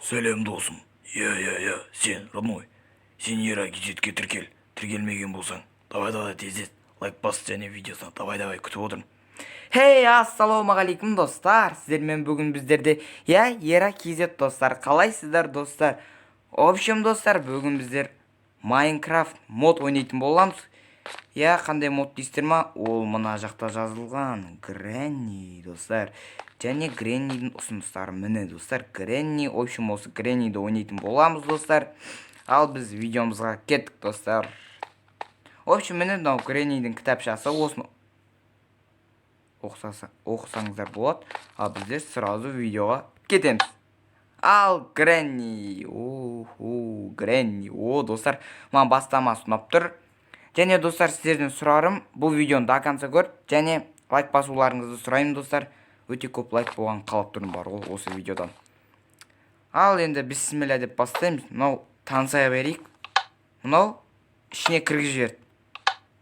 Сәлем, досым. Иә, сен, родной. Сен Ера Кизетке тіркел. Тіркелмеген болсаң, давай, давай, тездет. Лайк бас және видеосына. Давай, давай, күтіп отырмын. Хей, ассалаумағалейкум, достар! Сіздермен бүгін біздерде, иә, Ера Кизет, достар. Қалайсыздар, достар? В общем, достар, бүгін біздер Майнкрафт мод ойнайтын боламыз. Иә, қандай мод дейсіздер ма? Ол мына жақта жазылған Гренни, достар. Және Греннидің ұсыныстары міне, достар, Гренни. В общем, осы Гренниді ойнайтын боламыз, достар. Ал біз видеомызға кеттік, достар. В общем, міне, мынау Греннидің кітапшасы, осыны оқысаңыздар болады. Ал біздер сразу видеоға кетеміз. Ал Гренни, охо, Гренни, о, достар, маған бастамасы ұнап тұр. Және, достар, сіздерден сұрарым, бұл видеоны до конца көріп және лайк басуларыңызды сұраймын, достар. Өте көп лайк болған қалап тұрмын бар ғой осы видеодан. Ал енді бісміллә деп бастаймыз. Мынау таныса берейік. Мынау ішіне кіргізіп жіберді.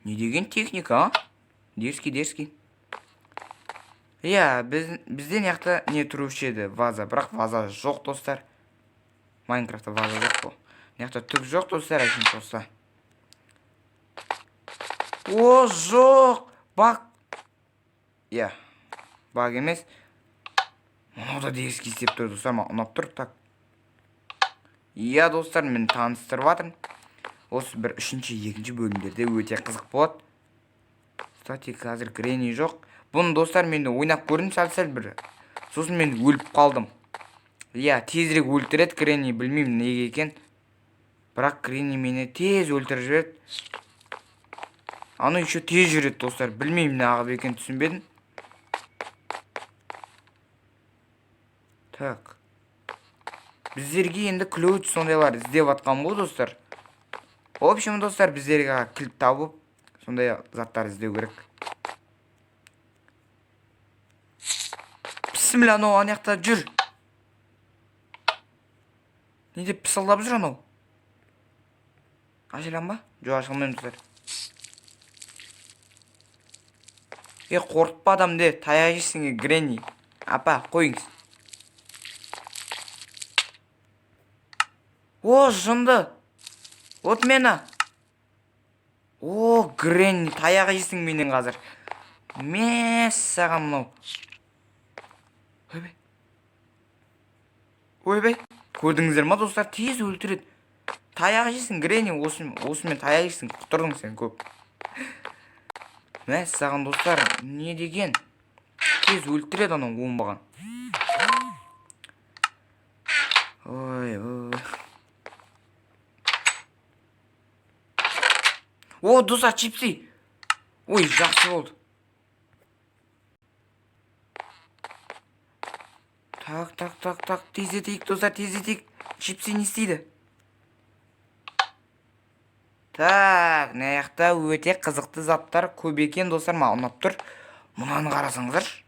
Не деген техника, а? Дерзкий, дерзкий. Иә, бізде мына жақта не тұрушы еді, ваза, бірақ ваза жоқ, достар. Майнкрафтта ваза жоқ қой. Мына жақта түк жоқ, достар, әшейін просто. О, жоқ, баг. Иә, баг емес. Мынау да дерзкий істеп тұр, достар, маған ұнап тұр. Так. Иә, достар, мен таныстырып жатырмын. Осы бір үшінші, екінші бөлімдерде өте қызық болады. Кстати, қазір Гренни жоқ. Бұны, достар, мен ойнап көрдім сәл-сәл бір. Сосын мен өліп қалдым. Иә, тезірек өлтіреді Гренни, білмеймін неге екен. Бірақ Гренни мені тез өлтіріп жіберді. Аны еще тез жүреді, достар. Білмеймін неғып екенін, түсінбедім. Так. Біздерге енді ключ сондайлар іздеп жатқан ғой, достар. В общем, достар, біздерге кілт табып, сондай заттар іздеу керек. Бісміллә, анау ана жақта жүр. Не деп пысылдап жүр анау? Аша аламын ба? Жоқ, аша алмаймын, достар. Е, қорқытпа адамды, таяқ жейсің, Гренни. Апа, қойыңыз. О, жынды. Вот мені. О, Гренни, таяқ жейсің менен қазір. Мәссаған мынау. Ойбай. Ойбай. Көрдіңіздер ма, достар, тез өлтіреді. Таяқ жейсің, Гренни, осымен таяқ жейсің, құтырдың сен көп. Мәссаған, достар, не деген? Тез өлтіреді анау оңбаған. Ой, ой. О, достар, чипсы. Ой, жақсы болды. Так, так, так, так, тездетейік, достар, тездетейік. Чипсы не істейді? Так, мына жақта өте қызықты заттар көп екен, достар, маған ұнап тұр. Мынаны қарасаңыздаршы.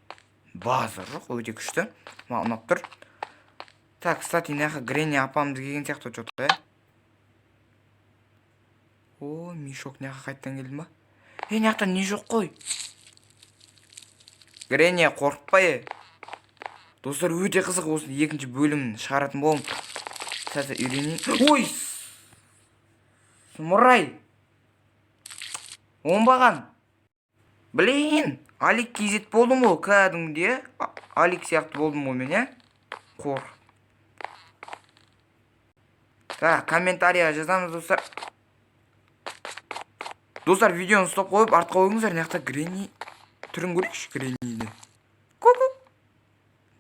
Базар жоқ, өте күшті. Маған ұнап тұр. Так, кстати, мына жаққа Гренни апамыз келген сияқты что-то, иә? О, мешок мына жаққа қайтадан келді ма? Е, мына жақта не жоқ қой? Гренни, қорықпа, е. Достар, өте қызық, осы екінші бөлімін шығаратын боламын. Сәл-сәл үйренейін. Ой! Сұмырай! Оңбаған! Блин! Алик Кизет болдым ғой, кәдімгідей, ә? Алик сияқты болдым ғой мен, ә? Қор. Так, комментарийға жазамыз, достар. Достар, видеоны стоп қойып, артқа қойыңыздар. Мына жақта Гренни түрін көрейікші, Гренниді. Ку-ку.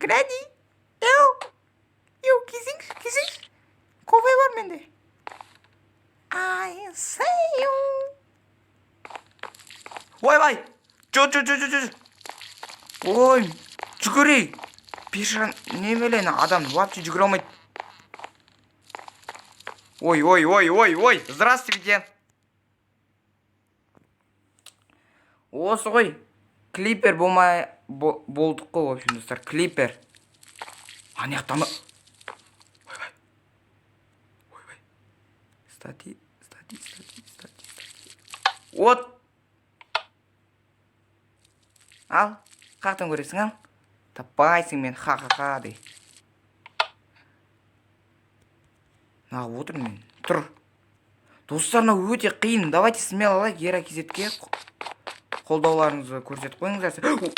Гренни. Еу. Еу, кезіңші, кезіңші. Кофе бар менде. I see you. Ойбай. Жо, жо, жо, жо, жо. Ой, жүгірей. Пешан немене адам вообще жүгіре алмайды. Ой, ой, ой, ой, ой. Здравствуйте. Осы ғой. Клипер болмай болдық қой, в общем, достар. Клипер. Ана жақта ана. Ойбай. Ойбай. Стати, стати, стати, стати, стати. Вот. Ал, қаяқтан көресің, ал? Таппайсың мен, ха-ха-ха дей. Неғып отырмын мен? Тұр, достар, мынау өте қиын. Давайте смело лайк Ера Kz-ке, қолдауларыңызды көрсетіп қойыңыздар.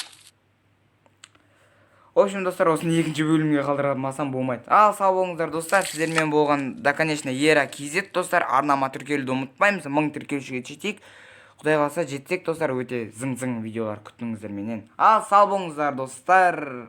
В общем, достар, осыны екінші бөлімге қалдырмасам болмайды. Ал сау болыңыздар, достар. Сіздермен болған да, конечно, Ера Kz. Достар, арнама тіркелуді ұмытпаймыз. 1000 тіркелушіге жетейік. Құдай қаласа, жетсек, достар, өте зың зың видеолар күтіңіздер менен. Ал сау болыңыздар, достар.